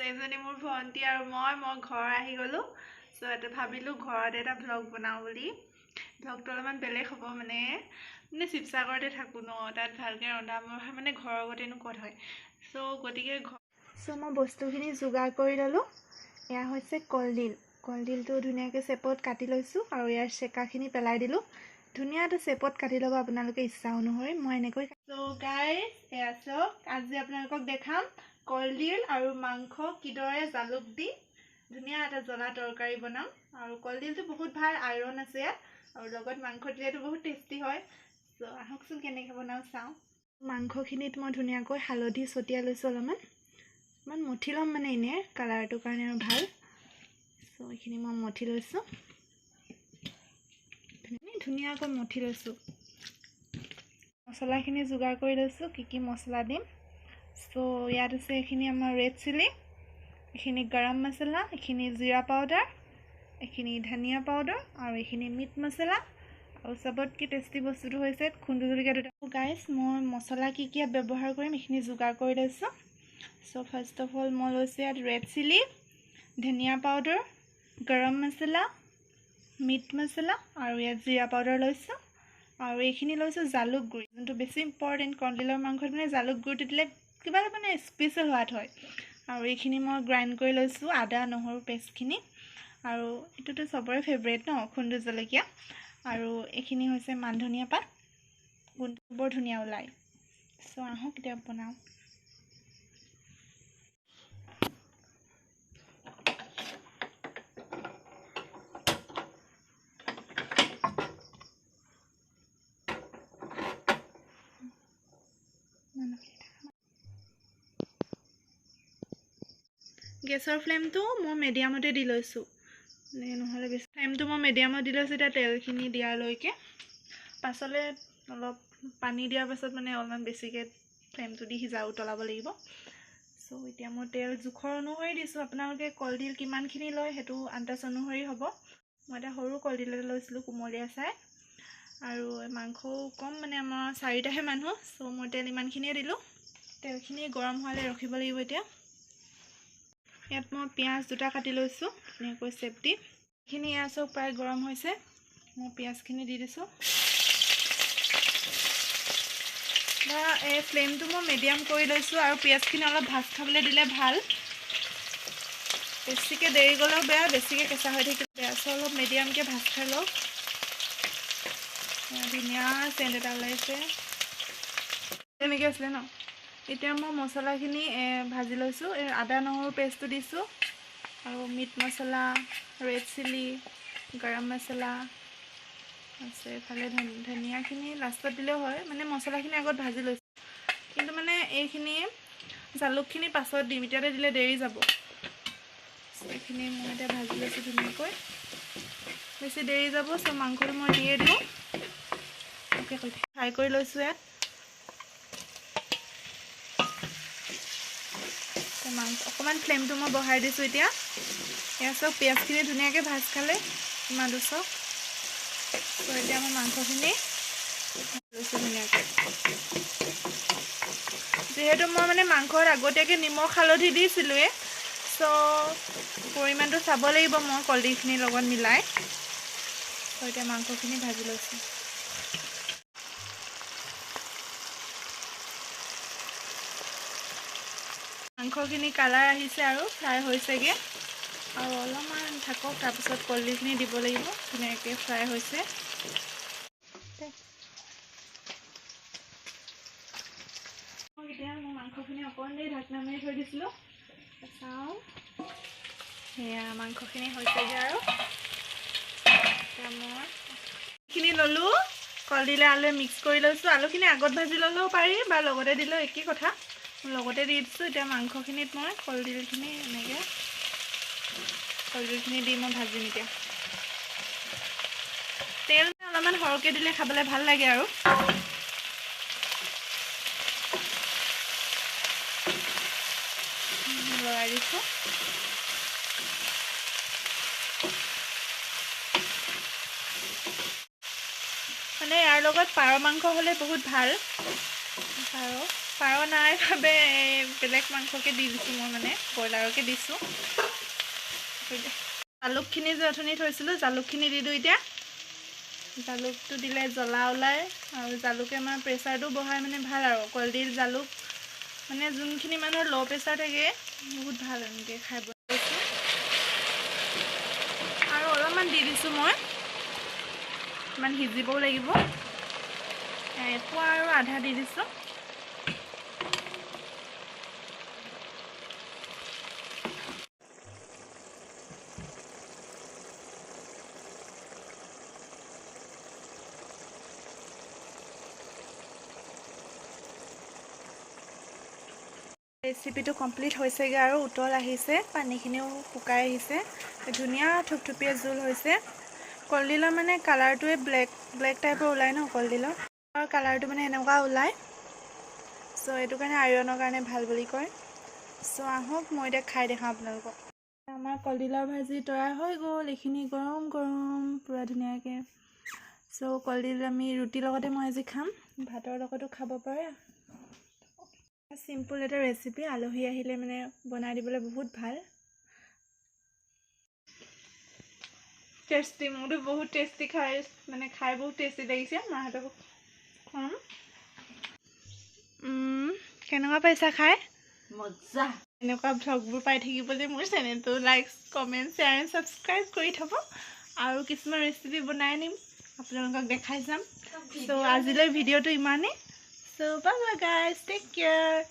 এইজনী মোৰ ভণ্টি আৰু মই মই ঘৰ আহি গ'লোঁ। চ' এটা ভাবিলোঁ ঘৰত এটা ভ্লগ বনাওঁ বুলি। ভ্লগটো অলপমান বেলেগ হ'ব, মানে মানে শিৱসাগৰতে থাকোঁ ন, তাত ভালকৈ ৰন্ধা বঢ়া মানে ঘৰৰ আগতেনো ক'ত হয়। চ' গতিকে চ' মই বস্তুখিনি যোগাৰ কৰি ল'লোঁ। এয়া হৈছে কলডিল। কলডিলটো ধুনীয়াকৈ চেপত কাটি লৈছোঁ আৰু ইয়াৰ চেকাখিনি পেলাই দিলোঁ। ধুনীয়া এটা চেপত কাটি ল'ব আপোনালোকে ইচ্ছা অনুসৰি। মই এনেকৈ। চ' গাইজ, এয়া চাওক, আজি আপোনালোকক দেখাম কলডিল আৰু মাংস কিদৰে জালুক দি ধুনীয়া এটা জ্বলা তৰকাৰী বনাম। আৰু কলডিলটো বহুত ভাল, আইৰণ আছে ইয়াত, আৰু লগত মাংস দিলেতো বহুত টেষ্টি হয়। চ' আহকচোন কেনেকৈ বনাওঁ চাওঁ। মাংসখিনিত মই ধুনীয়াকৈ হালধি ছটিয়াই লৈছোঁ, অলপমান অকণমান মঠি ল'ম, মানে এনেই কালাৰটোৰ কাৰণে আৰু ভাল। চ' এইখিনি মই মঠি লৈছোঁ, ধুনীয়াকৈ মঠি লৈছোঁ। মছলাখিনি যোগাৰ কৰি লৈছোঁ, কি কি মছলা দিম। চ' ইয়াত আছে এইখিনি আমাৰ ৰেড চিলি, এইখিনি গৰম মছলা, এইখিনি জিৰা পাউডাৰ, এইখিনি ধনিয়া পাউডাৰ আৰু এইখিনি মিট মছলা। আৰু চবতকৈ টেষ্টি বস্তুটো হৈছে খুন্দু জলকীয়া দুটা। গাইজ, মই মছলা কি কি ইয়াত ব্যৱহাৰ কৰিম এইখিনি যোগাৰ কৰি লৈছোঁ। চ' ফাৰ্ষ্ট অফ অল মই লৈছোঁ ইয়াত ৰেড চিলি, ধনিয়া পাউডাৰ, গৰম মছলা, মিট মছলা আৰু ইয়াত জিৰা পাউডাৰ লৈছোঁ। আৰু এইখিনি লৈছোঁ জালুক গুড়ি, যোনটো বেছি ইম্পৰ্টেণ্ট কলডিলৰ মাংসত, মানে জালুক গুড়িটো দিলে কিবা এটা মানে স্পেচিয়েল সোৱাদ হয়। আৰু এইখিনি মই গ্ৰাইণ্ড কৰি লৈছোঁ আদা নহৰু পেষ্টখিনি। আৰু এইটোতো চবৰে ফেভৰেট ন, খুন্দু জলকীয়া। আৰু এইখিনি হৈছে মান ধনিয়া পাত, গোন্ধ বৰ ধুনীয়া ওলায়। চ' আহক এতিয়া বনাওঁ। গেছৰ ফ্লেমটো মই মিডিয়ামতে দি লৈছোঁ, নহ'লে বেছি ফ্লেমটো মই মিডিয়ামত দি লৈছোঁ। এতিয়া তেলখিনি দিয়ালৈকে, পাছলৈ অলপ পানী দিয়াৰ পাছত মানে অলপমান বেছিকৈ ফ্লেমটো দি সিজা উতলাব লাগিব। চ' এতিয়া মই তেল জোখৰ অনুসৰি দিছোঁ। আপোনালোকে কলডিল কিমানখিনি লয় সেইটো আন্দাজ অনুসৰি হ'ব। মই এটা সৰু কলডিল এটা লৈছিলোঁ, কুমলীয়া চাই। আৰু মাংসও কম, মানে আমাৰ চাৰিটাহে মানুহ। চ' মই তেল ইমানখিনিয়ে দিলোঁ। তেলখিনি গৰম হোৱালৈ ৰখিব লাগিব। এতিয়া ইয়াত মই পিঁয়াজ দুটা কাটি লৈছোঁ ধুনীয়াকৈ চেপ দি। এইখিনি এয়া চব প্ৰায় গৰম হৈছে, মই পিঁয়াজখিনি দি দিছোঁ। বা এই ফ্লেমটো মই মিডিয়াম কৰি লৈছোঁ। আৰু পিঁয়াজখিনি অলপ ভাজ খাবলৈ দিলে ভাল, বেছিকৈ দেৰি গ'লেও বেয়া, বেছিকৈ কেঁচা হৈ থাকিলে বেয়া। চ' অলপ মিডিয়ামকৈ ভাজ খাই লওক। ধুনীয়া চেণ্ট এটা ওলাইছে, তেনেকৈ আছিলে ন। এতিয়া মই মছলাখিনি ভাজি লৈছোঁ। এই আদা নহৰু পেষ্টটো দিছোঁ আৰু মিট মছলা, ৰেড চিলি, গৰম মছলা আছে। এইফালে ধনিয়াখিনি লাষ্টত দিলেও হয়, মানে মছলাখিনি আগত ভাজি লৈছোঁ। কিন্তু মানে এইখিনি জালুকখিনি পাছত দিম, এতিয়াতে দিলে দেৰি যাব। এইখিনি মই এতিয়া ভাজি লৈছোঁ ধুনীয়াকৈ, বেছি দেৰি যাব। চ' মাংসটো মই দিয়ে দিওঁ। অ'কে, ফ্ৰাই কৰি লৈছোঁ ইয়াত মাংস। অকণমান ফ্লেমটো মই বঢ়াই দিছোঁ এতিয়া। এয়া চব পিঁয়াজখিনি ধুনীয়াকৈ ভাজ খালে, ইমানটো চব। চ' এতিয়া মই মাংসখিনি লৈছোঁ ধুনীয়াকৈ। যিহেতু মই মানে মাংসত আগতীয়াকৈ নিমখ হালধি দিছিলোঁৱে, চ' পৰিমাণটো চাব লাগিব মই কলডিলখিনিৰ লগত মিলাই। চ' এতিয়া মাংসখিনি ভাজি লৈছোঁ। মাংসখিনি কালাৰ আহিছে আৰু ফ্ৰাই হৈছেগৈ। আৰু অলপমান থাকক, তাৰপিছত কলডিলখিনি দিব লাগিব। ধুনীয়াকৈ ফ্ৰাই হৈছে। এতিয়া মই মাংসখিনি অকণ দেৰি ঢাকনা মাৰি থৈ দিছিলোঁ। চাওঁ, সেয়া মাংসখিনি হৈছেগৈ। আৰু এতিয়া মই এইখিনি ল'লোঁ, কলডিলে আলুৱে মিক্স কৰি লৈছোঁ। আলুখিনি আগত ভাজি ল'লেও পাৰি বা লগতে দিলেও একেই কথা, লগতে দি দিছোঁ। এতিয়া মাংসখিনিত মই কলডিলখিনি এনেকৈ কলডিলখিনি দি মই ভাজিম। এতিয়া তেল অলপমান সৰহকৈ দিলে খাবলৈ ভাল লাগে। আৰু লৰাই দিছোঁ। মানে ইয়াৰ লগত পাৰ মাংস হ'লে বহুত ভাল। পাৰ পাৰ নাই বাবে বেলেগ মাংসকে দি দিছোঁ মই, মানে ব্ৰইলাৰকে দিছোঁ। জালুকখিনি যে অথনি থৈছিলোঁ, জালুকখিনি দি দিওঁ এতিয়া। জালুকটো দিলে জ্বলা ওলায় আৰু জালুকে আমাৰ প্ৰেছাৰটো বঢ়াই, মানে ভাল। আৰু কলডিল জালুক মানে যোনখিনি মানুহৰ ল' প্ৰেছাৰ থাকে, বহুত ভাল এনেকৈ খাই বনাইছোঁ। আৰু অলপমান দি দিছোঁ মই, ইমান সিজিবও লাগিব। এপোৱা আৰু আধা দি দিছোঁ। ৰেচিপিটো কমপ্লিট হৈছেগৈ আৰু উতল আহিছে, পানীখিনিও শুকাই আহিছে, ধুনীয়া থুপথুপীয়া জোল হৈছে। কলডিলৰ মানে কালাৰটোৱে ব্লেক ব্লেক টাইপৰ ওলায় ন, কলডিলৰ কালাৰটো মানে এনেকুৱা ওলায়। চ' এইটো কাৰণে আইৰণৰ কাৰণে ভাল বুলি কয়। চ' আহক, মই এতিয়া খাই দেখাওঁ আপোনালোকক। আমাৰ কলডিলৰ ভাজি তৈয়াৰ হৈ গ'ল। এইখিনি গৰম গৰম পূৰা ধুনীয়াকৈ। চ' কলডিল আমি ৰুটিৰ লগতে মই আজি খাম, ভাতৰ লগতো খাব পাৰে। চিম্পুল এটা ৰেচিপি, আলহী আহিলে মানে বনাই দিবলৈ বহুত ভাল, টেষ্টি। মোৰতো বহুত টেষ্টি খাই, মানে খাই বহুত টেষ্টি লাগিছে। মাহঁতকো খুৱাম। কেনেকুৱা পাইছা খাই? মজা। এনেকুৱা ভ্লগবোৰ পাই থাকিবলৈ মোৰ চেনেলটো like, comment, share and subscribe কৰি থ'ব। আৰু কিছুমান ৰেচিপি বনাই আনিম, আপোনালোকক দেখাই যাম। চ' আজিলৈ ভিডিঅ'টো ইমানেই। So bye bye guys, take care.